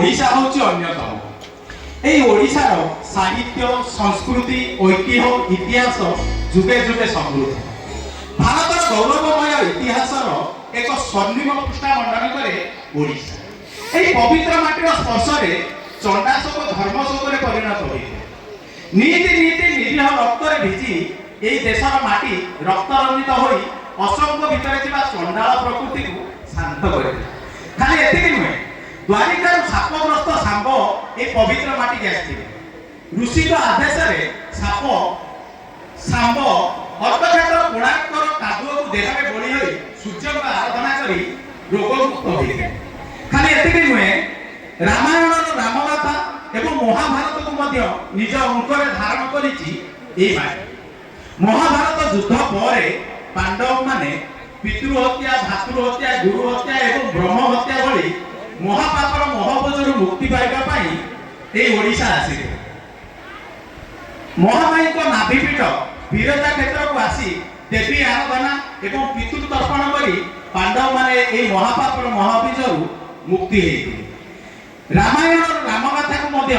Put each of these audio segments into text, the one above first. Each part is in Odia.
ଓଡ଼ିଶା ହେଉଛି ଅନ୍ୟତମ। ଏଇ ଓଡ଼ିଶାର ସାହିତ୍ୟ, ସଂସ୍କୃତି, ଐତିହ୍ୟ, ଇତିହାସ ଯୁଗେ ଯୁଗେ ସମୃଦ୍ଧ। ଭାରତର ଗୌରବମୟ ଇତିହାସର ଏକ ସ୍ୱର୍ଣ୍ଣିମ ପୃଷ୍ଠା ମଣ୍ଡନ କରେ ଓଡ଼ିଶା। ଏହି ପବିତ୍ର ମାଟିର ସ୍ପର୍ଶରେ ଚଣ୍ଡାଶୋକ ଧର୍ମାଶୋକରେ ପରିଣତ ହୋଇଥାଏ। ନିତି ନିତି ନିରୀହ ରକ୍ତରେ ଭିଜି ଏହି ଦେଶର ମାଟି ରକ୍ତରଞ୍ଜିତ ହୋଇ ଅଶୋକଙ୍କ ଭିତରେ ଥିବା ଚଣ୍ଡାଳ ପ୍ରକୃତିକୁ ଶାନ୍ତ କରିଥିଲା। ଖାଲି ଏତିକି ନୁହେଁ, ଦ୍ୱାରିକାରୁ ଶାପଗ୍ରସ୍ତ ଶାମ୍ବ ଏହି ପବିତ୍ର ମାଟିକି ଆସିଥିଲେ। ଋଷିଙ୍କ ଆଦେଶରେ ଶାମ୍ବ ଅର୍କକ୍ଷେତ୍ର କୋଣାର୍କର କାଦୁଅକୁ ଦେହରେ ବୋଳି ହୋଇ ସୂର୍ଯ୍ୟଙ୍କ ଆରାଧନା କରି ରୋଗମୁକ୍ତ ହୋଇଥିଲେ। ଖାଲି ଏତିକି ନୁହେଁ, ରାମାୟଣର ରାମଗାଥା ଏବଂ ମହାଭାରତକୁ ମଧ୍ୟ ନିଜ ଅଙ୍କରେ ଧାରଣ କରିଛି ଏଇ ମାଟି। ମହାଭାରତ ଯୁଦ୍ଧ ପରେ ପାଣ୍ଡବମାନେ ପିତୃହତ୍ୟା, ଭାତୃହତ୍ୟା, ଗୁରୁ ହତ୍ୟା ଏବଂ ବ୍ରହ୍ମ ହତ୍ୟା ଭଳି ମହାପାପର ମହାବୋଝରୁ ମୁକ୍ତି ପାଇବା ପାଇଁ ଏଇ ଓଡ଼ିଶା ଆସିଲେ। ମହାମାୟୀଙ୍କ ନାଭିପୀଠ ବିରଜା କ୍ଷେତ୍ରକୁ ଆସି ଦେବୀ ଆରାଧନା ଏବଂ ପିତୃତର୍ପଣ କରି ପାଣ୍ଡବମାନେ ଏହି ମହାପାପର ମହାବୀଜରୁ ମୁକ୍ତି ହେଇଥିଲେ। ରାମାୟଣର ରାମଗାଥାକୁ ମଧ୍ୟ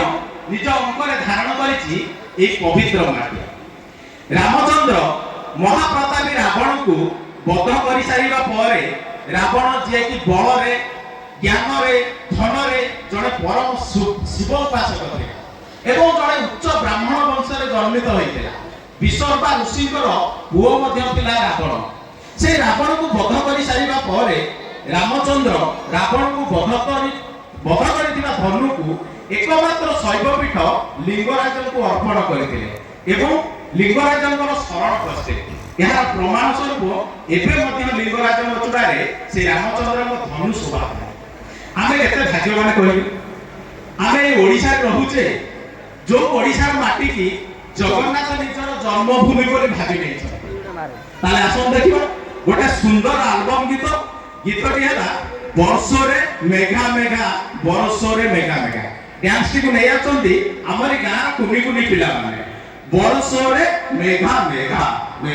ନିଜ ଅଙ୍କରେ ଧାରଣ କରିଛି ଏହି ପବିତ୍ର ମାଟି। ରାମଚନ୍ଦ୍ର ମହାପ୍ରତାପୀ ରାବଣକୁ ବଧ କରିସାରିବା ପରେ, ରାବଣ ଯିଏକି ବଳରେ, ଜ୍ଞାନରେ, ଧନରେ ଜଣେ ପରମ ଶିବ ଉପାସକ ଥିଲେ ଏବଂ ଜଣେ ଉଚ୍ଚ ବ୍ରାହ୍ମଣ ବଂଶରେ ଜନ୍ମିତ ହୋଇଥିଲା, ବିଶର୍ବା ଋଷିଙ୍କର ପୁଅ ମଧ୍ୟ ଥିଲା ରାବଣ। ସେ ରାବଣକୁ ବଧ କରିସାରିବା ପରେ ରାମଚନ୍ଦ୍ର ରାବଣକୁ ବଧ କରିଥିବା ଧନୁକୁ ଏକମାତ୍ର ଶୈବପୀଠ ଲିଙ୍ଗରାଜଙ୍କୁ ଅର୍ପଣ କରିଥିଲେ ଏବଂ ଲିଙ୍ଗରାଜଙ୍କର ଶରଣ ପଶିଥିଲେ। ଏହାର ପ୍ରମାଣ ସ୍ୱରୂପ ଏବେ ମଧ୍ୟ ଲିଙ୍ଗରାଜଙ୍କ ଚୂଡ଼ାରେ ସେ ରାମଚନ୍ଦ୍ରଙ୍କ ଧନୁ ଶୋଭା ପାଏ। ଆମେ କେତେ ଭାଗ୍ୟବାନ କହିବୁ, ଆମେ ଏଇ ଓଡ଼ିଶାରେ ରହୁଛେ, ଯୋଉ ଓଡ଼ିଶାର ମାଟିକି ଜଗନ୍ନାଥ ନିଜର ଜନ୍ମଭୂମି ବୋଲି ଭାବି ନେଇଛନ୍ତି। ତାହେଲେ ଆସନ୍ତୁ ଦେଖିବା ଗୋଟେ ସୁନ୍ଦର ଆଲବମ ଗୀତ। ଗୀତଟି ହେଲା "ବରଷୋରେ ମେଘା ମେଘା, ବରଷୋରେ ମେଘା ମେଘା"। ଡ୍ୟାନ୍ସଟିକୁ ନେଇ ଆସନ୍ତି ଆମରି ଗାଁର କୁନି କୁନି ପିଲାମାନେ। ବରଷୋରେ ମେଘା ମେଘା।